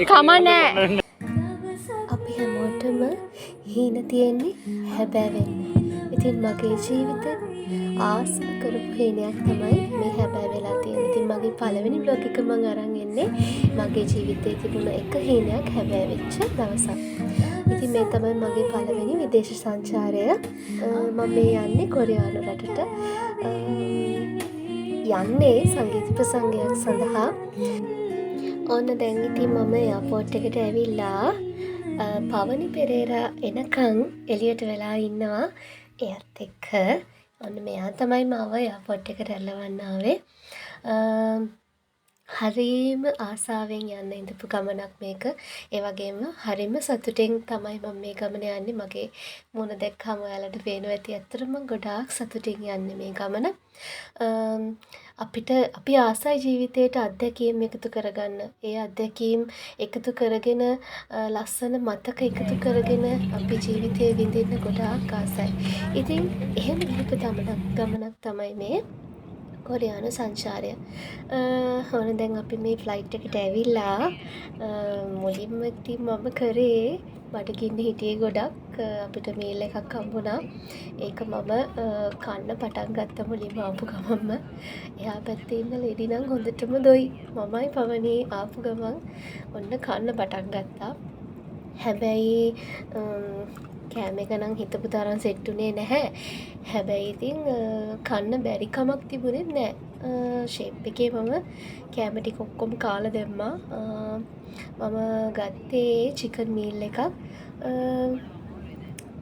කම නෑ. අපි හැමෝටම හීන තියෙන්නේ හැබෑ වෙන්න. ඉතින් මගේ ජීවිතෙත් ආසම කරපු හීනයක් තමයි මේ හැබෑ වෙලා තියෙන්නේ. ඉතින් මගේ පළවෙනි බ්ලොග් එක මං අරන් එන්නේ මගේ ජීවිතේ තිබුණ එක හීනයක් හැබෑ වෙච්ච දවසක්. ඉතින් මේ තමයි මගේ පළවෙනි විදේශ සංචාරය. මම මේ යන්නේ කොරියානු රටට. යන්නේ සංගීත ප්‍රසංගයක් සඳහා. ඔන්න දැන් ඉතින් මම එයාපෝට් එකට ඇවිල්ලා පවනි පෙරේරා එනකන් එළියට වෙලා ඉන්නවා එයත් එක්ක. ඔන්න මෙයා තමයි මාව එයාපෝට් එකට ඇරලවන්න ආවේ. හරිම ආසාවෙන් යන්න ඉඳපු ගමනක් මේක. ඒ වගේම හරිම සතුටෙන් තමයි මම මේ ගමන යන්නේ. මගේ මුණ දැක්කම ඔයාලට පේනවා ඇති. ඇත්තටම මං ගොඩාක් සතුටින් යන්නේ මේ ගමන. අපි ආසයි ජීවිතේට අත්දැකීම් එකතු කරගන්න. ඒ අත්දැකීම් එකතු කරගෙන, ලස්සන මතක එකතු කරගෙන අපි ජීවිතය විඳින්න ගොඩාක් ආසයි. ඉතින් එහෙම ගිහපු ගමනක් තමයි මේ කොරියානු සංචාරය. ඔන්න දැන් අපි මේ ෆ්ලයිට් එකට ඇවිල්ලා, මුලින්ම ඉතින් මම කරේ බඩගින්න හිටියේ ගොඩක්. අපිට මීල් එකක් හම්බුණා. ඒක මම කන්න පටන් ගත්ත මුලින්ම ආපු ගමන්ම. එහා පැත්තේ ඉන්න ලේඩි නම් හොඳටම දොයි. මමයි පවනී ආපු ගමන් ඔන්න කන්න පටන් ගත්තා. හැබැයි කෑම එක නම් හිතපු තරම් සෙට් වුණේ නැහැ. හැබැයි ඉතින් කන්න බැරි කමක් තිබුණෙත් නෑ. ෂේප් එකේ මම කෑම ටික ඔක්කොම කාලා දැම්මා. මම ගත්තේ චිකන් මීල් එකක්.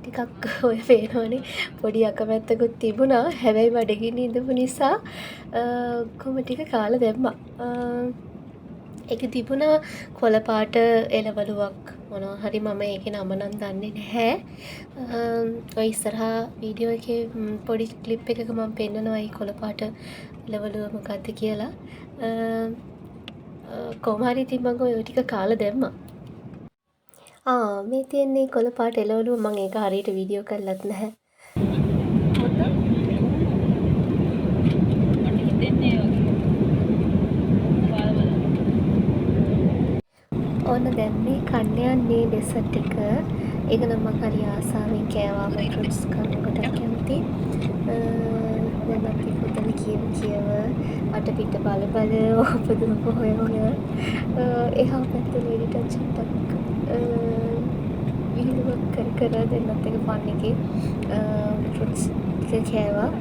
ටිකක් ඔය පේනවනේ පොඩි අකමැත්තකුත් තිබුණා. හැබැයි බඩගිනි ඉඳපු නිසා ඔක්කොම ටික කාලා දැම්මා. ඒක තිබුණා කොළ පාට එළවලුවක් මොනවා හරි, මම ඒකේ නම නම් දන්නේ නැහැ. ඔය ඉස්සරහා වීඩියෝ එකේ පොඩි ක්ලිප් එකක මම පෙන්නනවා ඒ කොළ පාට එළවලුව මොකද්ද කියලා. කොහොම හරි ඉතින් මං ඔය ටික කාලා දැම්මා. මේ තියෙන්නේ කොළ පාට එළවලුව. මං ඒක හරියට වීඩියෝ කරලත් නැහැ. ඔන්න දැන් මේ කන්න යන්නේ ඩෙසර්ට් එක. ඒක නම් මං හරි ආසාවෙන් කෑවා. මම ෆෘට්ස් කන්න ගොඩක් කැමති. දැන් අපි පොතන කියව කියව අටපිට බල බල උපදුවපු හොය හොය. එහා පැත්තේ ලේඩිටත් චුට්ටක් විහිළුවක් කර කර දෙන්නත් එක ෆන් එකේ ෆෘට්ස් ටික කෑවා.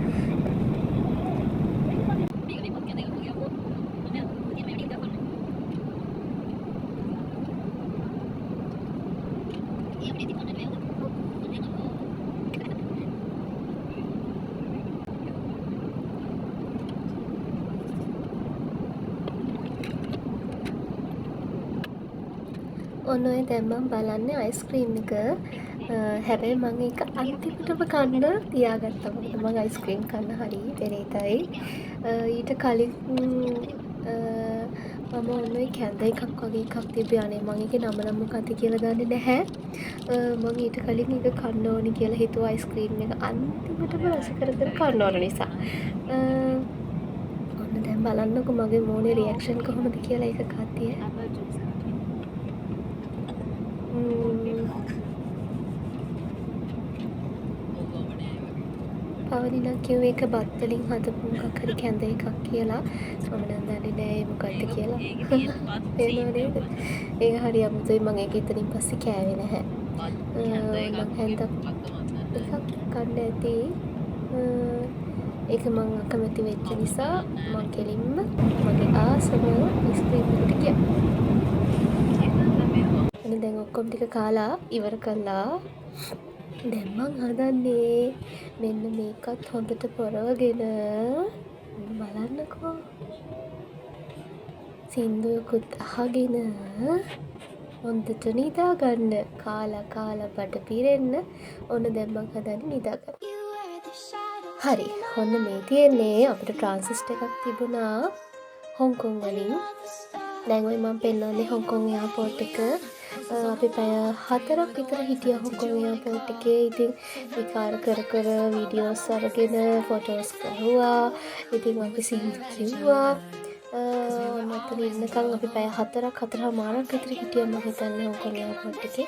ඔන්න ඔය දැන් මං බලන්නේ අයිස්ක්‍රීම් එක. හැබැයි මං ඒක අන්තිමටම කන්න තියාගත්තා. මොකද මං අයිස්ක්‍රීම් කන්න හරි පෙරේතයි. ඊට කලින් මම ඔන්න ඔය කැඳ එකක් වගේ එකක් තිබ්බේ. අනේ මං ඒකේ නම නම් මොකද්ද කියලා දන්නේ නැහැ. මං ඊට කලින් ඒක කන්න ඕනි කියලා හිතුවා. අයිස්ක්‍රීම් එක අන්තිමටම රස කර කර කන්න ඕන නිසා. ඔන්න දැන් බලන්නකෝ මගේ මූණේ රියැක්ෂන් කොහොමද කියලා ඒක කද්දිය. පවනි නම් කිව්වේ ඒක බත් වලින් හදපු මොකක් හරි කැඳ එකක් කියලා. මම නම් දන්නේ නෑ ඒ මොකද්ද කියලා. පේනව නේද? ඒක හරි අමුතුයි. මං ඒක එතනින් පස්සේ කෑවේ නැහැ. මං හැන්දක් එකක් කන්න ඇති. ඒක මං අකමැති වෙච්ච නිසා මං කෙලින්ම මගේ ආසම අයිස්ක්‍රීම් එකට ගියා. අනේ දැන් ඔක්කොම ටික කාලා ඉවර කළා. දැන් මං හදන්නේ මෙන්න මේකත් හොඳට පොරවගෙන බලන්නකෝ. සින්දුවකුත් අහගෙන හොඳට නිදාගන්න. කාලා කාලා බඩ පිරෙන්න. ඔන්න දැන් මං හදන්නේ නිදාගන්න. හරි. ඔන්න මේ තියෙන්නේ අපිට ට්‍රාන්සිස්ට් එකක් තිබුණා හොංකොං වලින්. දැන් ඔය මං පෙන්නන්නේ හොංකොං එයාපෝට් එක. අපි පැය 4ක් විතර හිටියා හොංකොං එයාපෝට් එකේ. ඉතින් විකාර කර කර වීඩියෝස් අරගෙන ෆොටෝස් ගැහුවා. ඉතින් අපි සින්දු කිව්වා. ඔන්න ඔතන ඉන්නකම් අපි පැය 4ක් 4.5ක් විතර හිටියා මම හිතන්නේ හොංකොං එයාපෝට් එකේ.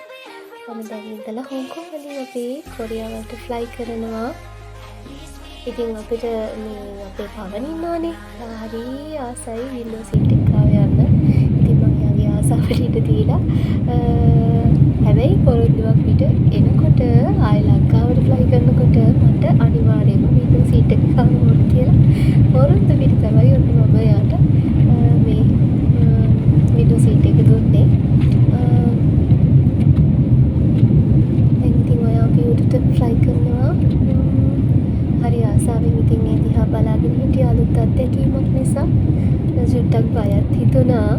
ඔන්න දැන් ඉඳලා හොංකොං වලින් අපි කොරියාවට ෆ්ලයි කරනවා. ඉතින් අපිට මේ අපේ පවන් ඉන්නවනේ. හරි ආසයි වින්ඩෝ සීට් එක ගාව යන්න. ඉතින් මං එයාගේ ආසාවට ඉඩ දීලා හැබැයි පොරොන්දුවක් පිට එනකොට ආයෙ ලංකාවට ෆ්ලයි කරනකොට මට අනිවාර්යයෙන්ම වින්ඩෝ සීට් එක ගාව ඕන කියලා පොරොන්දු පිට තමයි ඔන්න මම එයාට මේ වින්ඩෝ සීට් එක දුන්නේ. දැන් ඉතින් ඔය අපි උඩට ෆ්ලයි කරනවා. හරි ආසාවෙන් ඉතින් ඒ දිහා බලාගෙන හිටියා අලුත් අත්දැකීමක් නිසා. චුට්ටක් බයත් හිතුණා.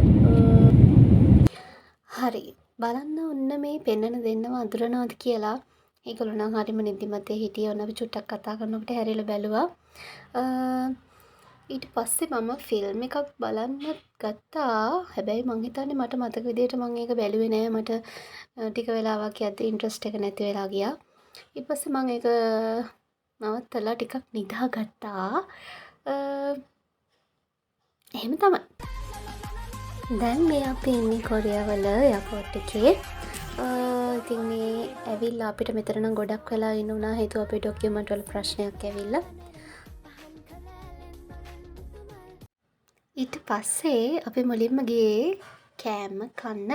හරි බලන්න ඔන්න මේ පෙන්නන දෙන්නව අඳුරනවද කියලා. ඒගොල්ලෝ නම් හරිම නිදිමතේ හිටියේ. ඔන්න අපි චුට්ටක් කතා කරනකොට හැරිලා බැලුවා. ඊට පස්සේ මම ෆිල්ම් එකක් බලන්න ගත්තා. හැබැයි මං හිතන්නේ මට මතක විදියට මං ඒක බැලුවේ නෑ. මට ටික වෙලාවක් යද්දි ඉන්ට්‍රස්ට් එක නැති වෙලා ගියා. ඊට පස්සේ මං ඒක නවත්තලා ටිකක් නිදාගත්තා. එහෙම තමයි. දැන් මේ අපි ඉන්නේ කොරියාවල එයාපෝට් එකේ. ඉතින් මේ ඇවිල්ලා අපිට මෙතන නම් ගොඩක් වෙලා ඉන්න වුණා. හේතුව අපේ ඩොකියුමන්ට් වල ප්‍රශ්නයක් ඇවිල්ලා. ඊට පස්සේ අපි මුලින්ම ගියේ කෑම කන්න.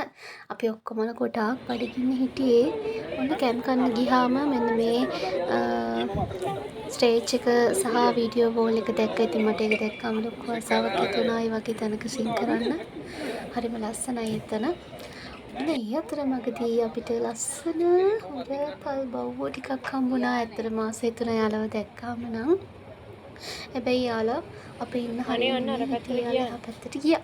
අපි ඔක්කොමලා ගොඩාක් බඩගින්න හිටියේ. ඔන්න කෑම කන්න ගියාම මෙන්න මේ ස්ටේජ් එක සහ වීඩියෝ වෝල් එක දැක්ක. ඉතින් මට ඒක දැක්කම ලොකු ආසාවක් ඇති වුණා ඒ වගේ තැනක සිං කරන්න. හරිම ලස්සනයි එතන. ඔන්න ඒ අතරමඟදී අපිට ලස්සන හොර තල් බව්වෝ ටිකක් හම්බුණා. ඇත්තටම ආස හිතුණා යාළුවව දැක්කාම නම්. හැබැයි යාළුවා අපි ඉන්න අනේ ඔන්න අර හරිය පැත්තට හිටියේ. ගියා. එහා පැත්තට ගියා.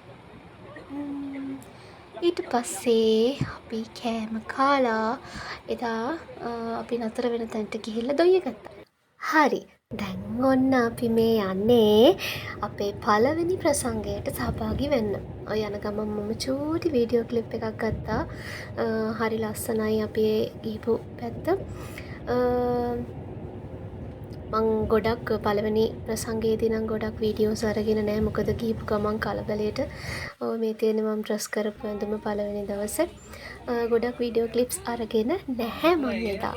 ඊට පස්සේ අපි කෑම කාලා එදා අපි නතර වෙන තැනට ගිහිල්ලා දොයිය ගත්තා. හරි. දැන් ඔන්න අපි මේ යන්නේ අපේ පළවෙනි ප්‍රසංගයට සහභාගී වෙන්න. ඔය යන ගමන් මම චූටි වීඩියෝ ක්ලිප් එකක් ගත්තා. හරි ලස්සනයි අපි ඒ ගිහපු පැත්ත. මං ගොඩක් පළවෙනි ප්‍රසංගයේදී නම් ගොඩක් වීඩියෝස් අරගෙන නෑ. මොකද ගිහපු ගමන් කලබලයට. ඔව් මේ තියෙන්නේ මම ඩ්‍රෙස් කරපු ඇඳුම පළවෙනි දවසේ. ගොඩක් වීඩියෝ ක්ලිප්ස් අරගෙන නැහැ මං එදා.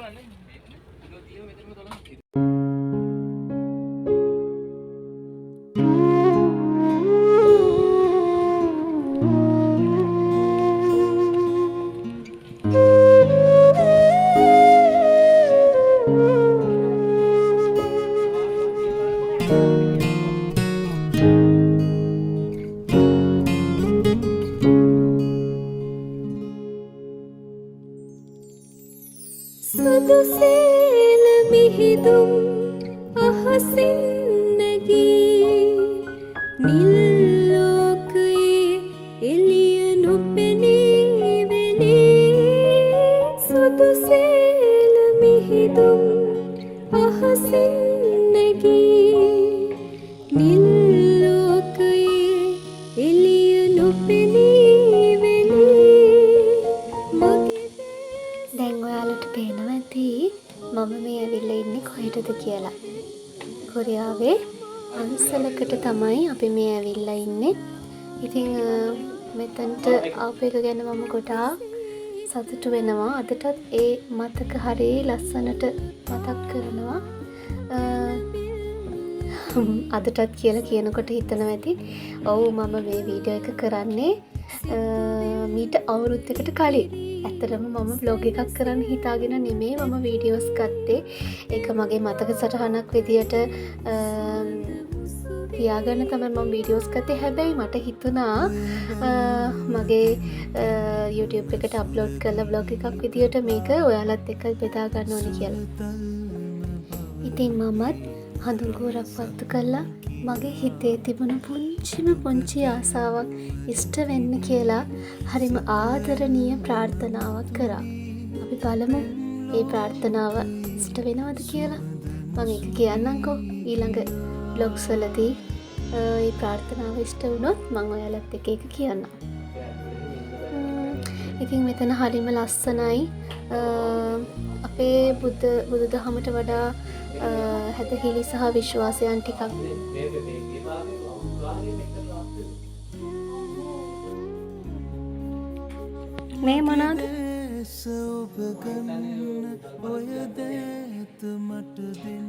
සුදු සේල මිහිදුම් අහසින් නැගී නිල් ලෝකයේ එළිය නොපෙනී වෙලී. සුදු සේල මිහිදුම් අහසින් නැගී නිල් ලෝකයේ එළිය නොපෙනී වෙලී. මගේ දැන් ඔයාලට පේනවා ඇති මම මේ ඇවිල්ලා ඉන්නේ කොහෙටද කියලා. කොරියාවේ පන්සලකට තමයි අපි මේ ඇවිල්ලා ඉන්නේ. ඉතින් මෙතනට ආපු එක ගැන මම ගොඩාක් සතුටු වෙනවා. අදටත් ඒ මතක හරි ලස්සනට මතක් කරනවා. අදටත් කියලා කියනකොට හිතනවා ඇති ඔව් මම මේ වීඩියෝ එක කරන්නේ මීට අවුරුද්දකට කලින්. ඇත්තටම මම ව්ලොග් එකක් කරන්න හිතාගෙන නෙමෙයි මම වීඩියෝස් ගත්තේ. ඒක මගේ මතක සටහනක් විදියට තියාගන්න තමයි මම වීඩියෝස් ගත්තේ. හැබැයි මට හිතුණා මගේ YouTube එකට අප්ලෝඩ් කරලා ව්ලොග් එකක් විදියට මේක ඔයාලත් එක්ක බෙදා ගන්න ඕනේ කියලා. ඉතින් මමත් හඳුන් කූරක් පත්තු කරලා මගේ හිතේ තිබුණු පුංචිම පුංචි ආසාවක් ඉෂ්ට වෙන්න කියලා හරිම ආදරණීය ප්‍රාර්ථනාවක් කරා. අපි බලමු ඒ ප්‍රාර්ථනාව ඉෂ්ට වෙනවද කියලා. මම ඒක කියන්නම්කෝ ඊළඟ බ්ලොග්ස් වලදී. ඒ ප්‍රාර්ථනාව ඉෂ්ට වුණොත් මං ඔයාලත් එක්ක ඒක කියන්නම්. ඉතින් මෙතන හරිම ලස්සනයි. අපේ බුදුදහමට වඩා ඇදහිලි සහ විශ්වාසයන් ටිකක් මේ මොනවද?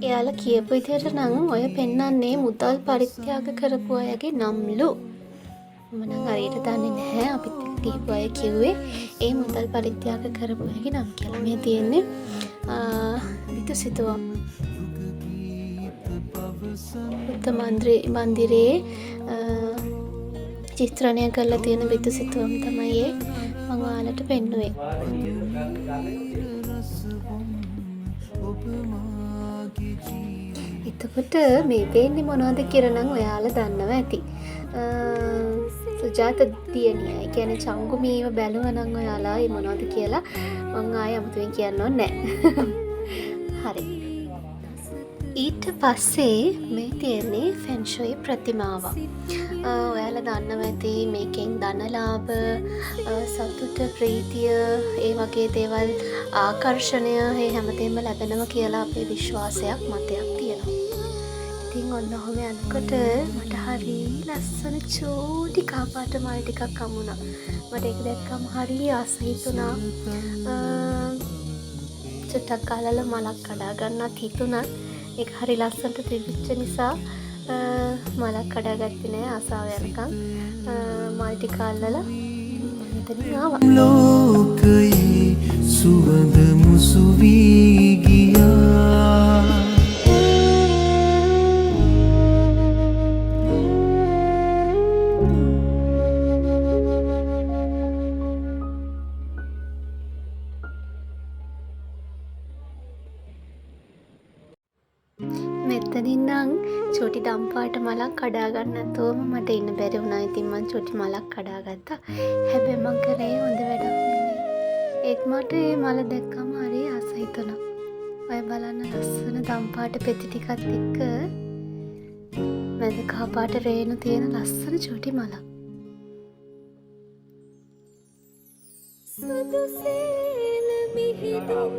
එයාලා කියපු විදිහට නම් ඔය පෙන්නන්නේ මුදල් පරිත්‍යාග කරපු අයගේ නම්ලු. මම නම් හරියට දන්නේ නැහැ. අපිත් එක්ක ගිහපු අය කිව්වේ ඒ මුදල් පරිත්‍යාග කරපු අයගේ නම් කියලා. මේ තියෙන්නේ බිතුසිතුවම්. බුද්ධ මන්දිරයේ චිත්‍රණය කරලා තියෙන බිතුසිතුවම් තමයි ඒ මං ඔයාලට පෙන්නුවේ. එතකොට මේ පේන්නේ මොනවද කියලා නම් ඔයාලා දන්නවා ඇති. සුජාත දියණිය. ඒ කියන්නේ චංගුමීව බැලුවා නම් ඔයාලා ඒ මොනවද කියලා මං ආයෙ අමුතුවෙන් කියන්න ඕනේ නෑ. හරි. ඊට පස්සේ මේ තියෙන්නේ ෆෙන්ෂුයි ප්‍රතිමාවක්. ඔයාලා දන්නවා ඇති මේකෙන් ධනලාභ, සතුට, ප්‍රීතිය, ඒ වගේ දේවල්, ආකර්ෂණය, ඒ හැමදේම ලැබෙනවා කියලා අපේ විශ්වාසයක්, මතයක් තියෙනවා. ඉතින් ඔන්න ඔහොම යනකොට මට හරි ලස්සන චූටි කහපාට මල් ටිකක් හම්බුණා. මට ඒක දැක්කම හරි ආස හිතුණා. චුට්ටක් ගලලා මලක් කඩා ගන්නත් හිතුණත් ඒක හරි ලස්සනට තිබිච්ච නිසා මලක් කඩාගත්තේ නෑ ආසාව යනකම්. මල් ටික අල්ලලා මම එතනින් ආවා. ලෝකයේ සුවඳ මුසු වී ගියා. මෙතනින් නම් චූටි දම්පාට මලක් කඩා ගන්න නැතුවම මට ඉන්න බැරි වුණා. ඉතින් මං චූටි මලක් කඩාගත්තා. හැබැයි මං කරේ හොඳ වැඩක් නෙමෙයි. ඒත් මට ඒ මල දැක්කම හරි ආස හිතුණා. ඔය බලන්න ලස්සන දම්පාට පෙති ටිකත් එක්ක මැද කහපාට රේණු තියෙන ලස්සන චූටි මලක්. සුදු සේල මිහිදුම්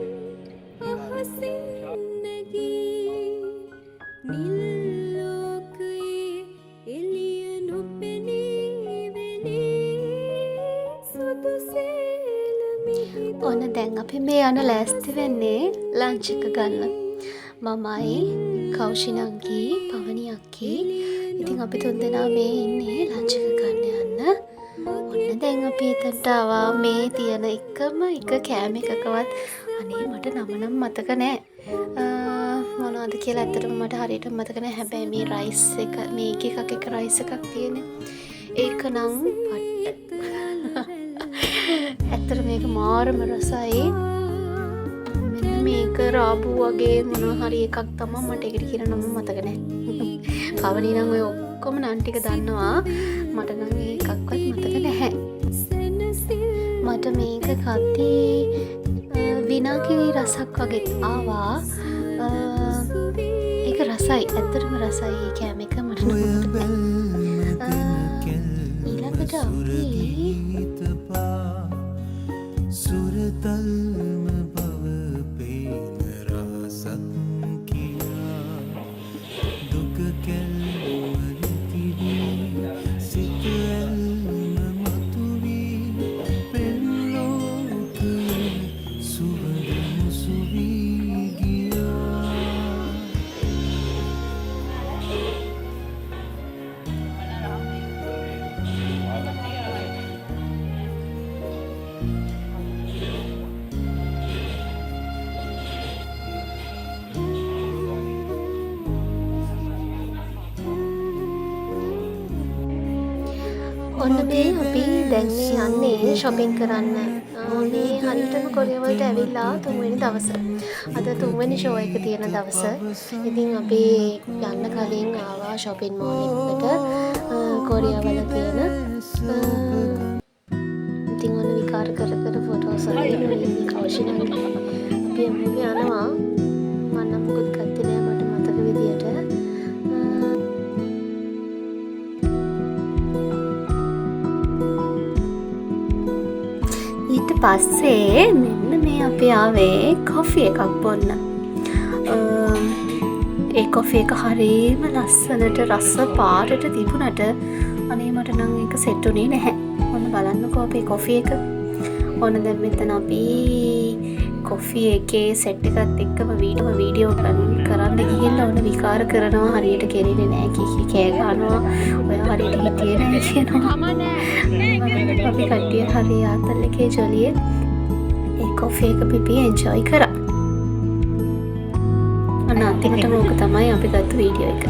අහසින් නැගී නිල් ලෝකයේ එළිය නොපෙනී වෙලී සුදු සේල මිහිදුම්. ඔන්න දැන් අපි මේ යන ලෑස්ති වෙන්නේ ලන්ච් එක ගන්න. මමයි කෞෂි නංගි, පවනි අක්කි. ඉතින් අපි තුන්දෙනා මේ ඉන්නේ ලන්ච් එක ගන්න යන්න. ඔන්න දැන් අපි එතනට ආවා. මේ තියෙන එකම එක කෑම එකකවත් අනේ මට නම නම් මතක නෑ. මොනවද කියලා ඇත්තටම මට හරියටම මතක නෑ. හැබැයි මේ රයිස් එක, මේක එකක් එක රයිස් එකක් තියෙන්නේ. ඒක නම් පට්ට. ඇත්තට මේක මාරම රසයි. මෙන්න මේක රාබු වගේ මොනවා හරි එකක් තමා. මට ඒකට කියන නම මතක නෑ. පවනි නම් ඔය ඔක්කොම නම් ටික දන්නවා. මට නම් ඒ එකක්වත් මතක නැහැ. මට මේක කද්දී විනාගිරි රසක් වගේ ආවා. ඒක රසයි, ඇත්තටම රසයි ඒ කෑම එක. මට නම් මතක නෑ. ඊළඟට අපි සුරතල්ම බව පේන රහසක් කියා දුක කැල්ම නැති වී සිත ඇල්ම මතු වී පෙම් ලෝකයේ සුවඳ මුසු වී ගියා. ඔන්න මේ අපි දැන් මේ යන්නේ ෂොපින් කරන්න. මේ හරියටම කොරියාවලට ඇවිල්ලා තුන්වෙනි දවස. අද තුන්වෙනි ෂෝ එක තියෙන දවස. ඉතින් අපි යන්න කලින් ආවා ෂොපින් මෝල් එකකට. කොරියාවල තියෙන. ඉතින් ඔන්න විකාර කර කර ෆොටෝස් අරගෙන මේ කෞෂි නංගි අපි හැමෝම යනවා. මම නම් මොකුත් ගත්තේ නෑ මට මතක විදියට. ඊට පස්සේ මෙන්න මේ අපි ආවේ කොෆි එකක් බොන්න. ඒ කොෆි එක හරිම ලස්සනට රස පාටට තිබුණට අනේ මට නම් ඒක සෙට් උනේ නැහැ. ඔන්න බලන්නකෝ අපේ කොෆි එක. ඔන්න දැන් මෙතන අපි කොෆි එකේ සෙට් එකත් එක්කම වීඩියෝ කරන්න ගිහිල්ලා ඔන්න විකාර කරනවා. හරියට කෙරෙන්නේ නැහැ කී කී කෑ ගහනවා. ඔයා හරියට හිටියේ නැහැ කියනවා. අපි කට්ටිය හරි ආතල් එකේ ජොලියේ ඒ කොෆි එක පිපි එන්ජොයි කරා. ඔන්න අන්තිමටම ඕක තමයි අපි ගත්ත වීඩියෝ එක.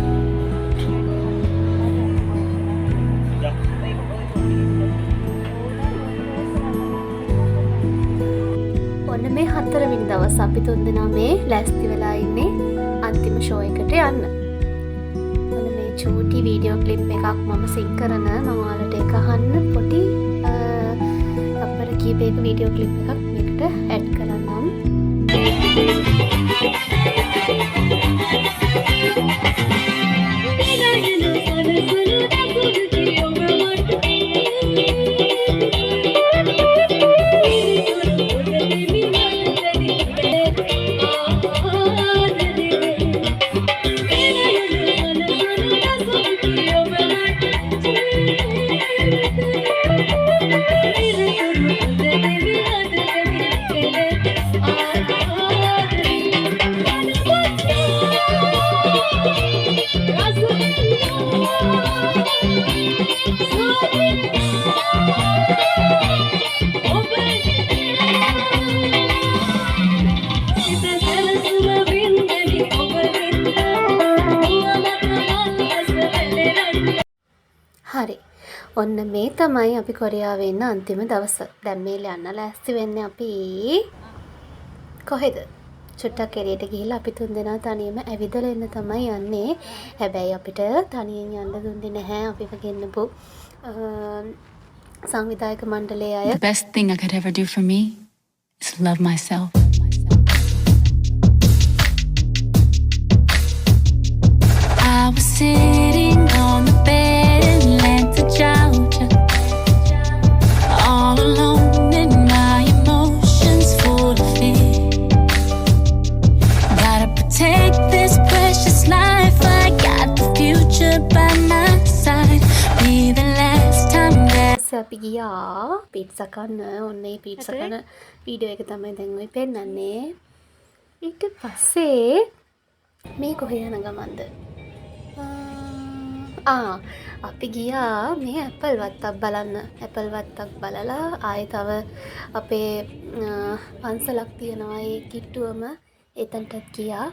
ඔන්න මේ හතරවෙනි දවස් අපි තුන්දෙනා මේ ලෑස්ති වෙලා ඉන්නේ අන්තිම ෂෝ එකට යන්න. ඔන්න මේ චූටි වීඩියෝ ක්ලිප් එකක් මම සිං කරන මම ඔයාලට ඒක අහන්න පොඩි තප්පර කීපයක වීඩියෝ ක්ලිප් එකක් මේකට ඇඩ් කරන්නම්. හරි. ඔන්න මේ තමයි අපි කොරියාවේ ඉන්න අන්තිම දවස. දැන් මේ යන්න ලෑස්ති වෙන්නේ අපි කොහෙද? චුට්ටක් එළියට ගිහිල්ලා අපි තුන්දෙනා තනියම ඇවිදලා එන්න තමයි යන්නේ. හැබැයි අපිට තනියෙන් යන්න දුන්නේ නැහැ. අපිව ගෙන්නපු සංවිධායක මණ්ඩලයේ අය. The best thing I could ever do for me is love myself. I was sitting on the bed in Atlanta, Georgia, all alone in my emotions, full of fear. Gotta protect this precious life. I got the future by my side. Be the last time that පස්සේ අපි ගියා පීට්සා කන්න. ඔන්න ඒ පීට්සා කන video එක තමයි දැන් ඔය පෙන්නන්නේ. ඊට පස්සේ මේ කොහේ යන ගමන්ද? අපි ගියා මේ ඇපල් වත්තක් බලන්න. ඇපල් වත්තක් බලලා ආයෙ තව අපේ පන්සලක් තියෙනවා ඒ කිට්ටුවම එතනටත් ගියා.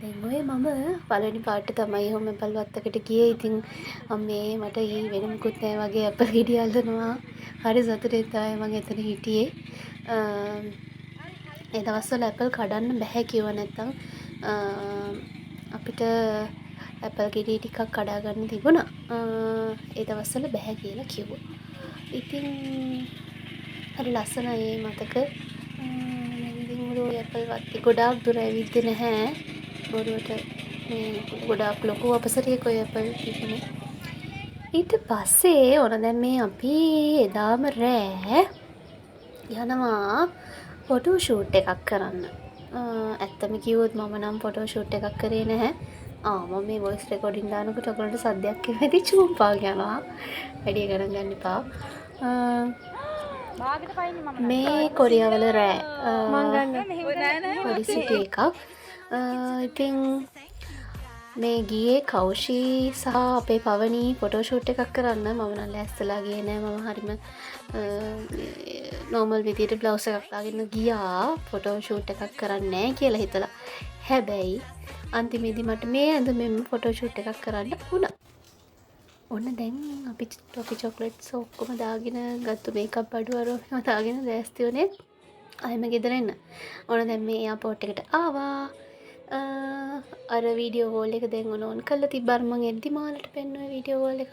දැන් ඔය මම පළවෙනි පාරට තමයි ඔහොම ඇපල් වත්තකට ගියේ. ඉතින් අම්මේ මට ඊ වෙන මොකුත් නෑ වගේ ඇපල් ගෙඩි අල්ලනවා. හරි සතුටෙන් තමයි මං එතන හිටියේ. ඒ දවස්වල ඇපල් කඩන්න බැහැ කිව්ව නැත්තම් අපිට ඇපල් ගෙඩි ටිකක් කඩා ගන්න තිබුණා. ඒ දවස්වල බැහැ කියලා කිව්වා. ඉතින් හරි ලස්සනයි ඒ මතක. දැන් ඉතින් ඔය ඇපල් වත්තේ ගොඩාක් දුර ඇවිද්දේ නැහැ. බොරුවට මේ ගොඩාක් ලොකු අපසරියක ඔය ඇපල් තිබුණේ. ඊට පස්සේ ඔන්න දැන් මේ අපි එදාම රෑ යනවා ෆොටෝ ෂූට් එකක් කරන්න. ඇත්තම කිව්වොත් මම නම් ෆොටෝ ෂූට් එකක් කරේ නැහැ. මම මේ වොයිස් රෙකෝඩින් දානකොට ඔයගොල්ලන්ට සද්දයක් එනවා ඇති චූම්පා යනවා. වැඩි ගණන් ගන්න එපා. මේ කොරියාවල රෑ පොඩි සිටි එකක්. ඉතින් මේ ගියේ කෞෂි සහ අපේ පවනි ෆොටෝ ෂූට් එකක් කරන්න. මම නම් ලෑස්තිලා ගියේ නෑ. මම හරිම නෝමල් විදියට බ්ලවුස් එකක් දාගෙන ගියා ෆොටෝ ෂූට් එකක් කරන්නේ නෑ කියලා හිතලා. හැබැයි අන්තිමේදී මට මේ ඇඳුමෙන්ම ෆොටෝ ෂූට් එකක් කරන්න වුණා. ඔන්න දැන් අපි ටොෆි චොක්ලට්ස් ඔක්කොම දාගෙන ගත්තු මේකප් බඩු අරව මේවා දාගෙන ලෑස්ති වුණේ ආයෙම ගෙදර එන්න. ඔන්න දැන් මේ එයාපෝට් එකට ආවා. අර වීඩියෝ වෝල් එක දැන් ඔන්න ඔන් කරලා තිබ්බා. අර මං එද්දි මාලට පෙන්නුවේ වීඩියෝ වෝල් එක.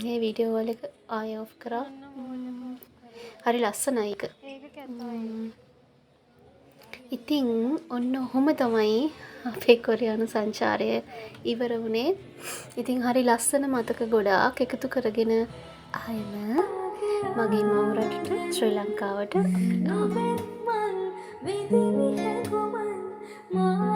මේ වීඩියෝ වෝල් එක ආයෙ ඔෆ් කරා. හරි ලස්සනයි ඒක. ඉතින් ඔන්න ඔහොම තමයි අපේ කොරියානු සංචාරය ඉවර වුණේ. ඉතින් හරි ලස්සන මතක ගොඩාක් එකතු කරගෙන ආයෙම මගේ මව් රටට ශ්‍රී ලංකාවට අපි ආවා. මා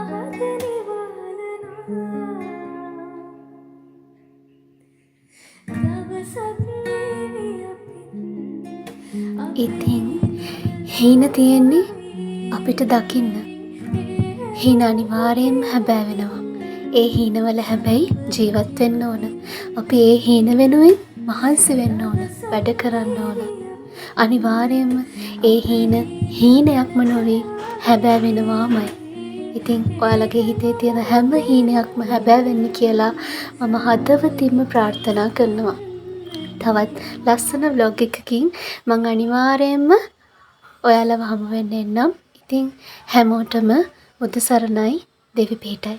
ඉතින් හීන තියෙන්නේ අපිට දකින්න. හීන අනිවාර්යයෙන්ම හැබෑ වෙනවා. ඒ හීනවල හැබැයි ජීවත් වෙන්න ඕන. අපි ඒ හීන වෙනුවෙන් මහන්සි වෙන්න ඕන. වැඩ කරන්න ඕන. අනිවාර්යයෙන්ම ඒ හීන හීනයක්ම නොවී හැබෑ වෙනවාමයි. ඉතින් ඔයාලගේ හිතේ තියෙන හැම හීනයක්ම හැබෑ වෙන්න කියලා මම හදවතින්ම ප්‍රාර්ථනා කරනවා. තවත් ලස්සන ව්ලොග් එකකින් මං අනිවාර්යයෙන්ම ඔයාලව හමු වෙන්න එන්නම්. ඉතින් හැමෝටම බුදු සරණයි, දෙවි පිහිටයි.